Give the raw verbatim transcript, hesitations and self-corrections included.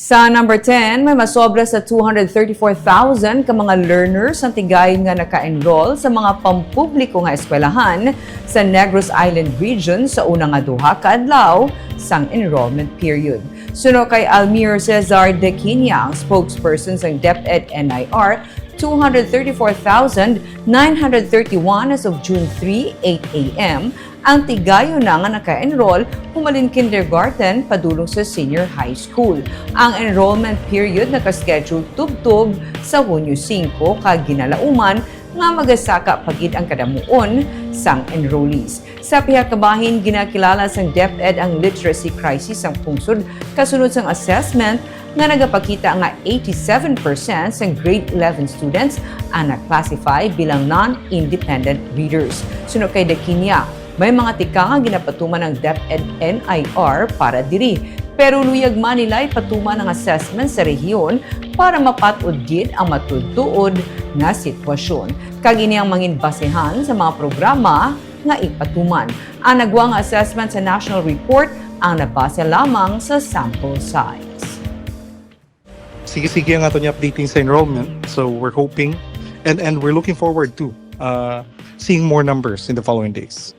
Sa number ten, may masobra sa two hundred thirty-four thousand ka mga learners ang tigayon nga naka-enroll sa mga pampubliko nga eskwelahan sa Negros Island Region sa una nga duha ka adlaw sang enrollment period. Suno kay Almir Cesar Dequinia, ang spokesperson sang DepEd N I R, two hundred thirty-four thousand nine hundred thirty-one as of June three, eight a m, ang tigayon na nga naka-enroll humalin kindergarten padulong sa senior high school. Ang enrollment period naka-schedule tubtob sa Hunyo singko, kag ginalauman nga magasaka pa gid ang kadamuon sang enrollees. Sa pihak nga bahin, ginakilala sang DepEd ang literacy crisis sang pungsod kasunod sang assessment nga nagapakita nga eighty-seven percent sang grade eleven students ang na-classify bilang non-independent readers. Suno kay Daquinia, may mga tika nga ginapatuman ang DepEd N I R para diri, pero luyag man nila ipatuman ang assessment sa rehiyon para mapat-od gid ang matuod-tuod nga sitwasyon. Kag ini ang mangin basehan sa mga programa nga ipatuman. Ang nagwa nga assessment sa national report ang nabase lamang sa sample size. Sige-sige ang ato niya updating sa enrollment. So we're hoping and and we're looking forward to uh, seeing more numbers in the following days.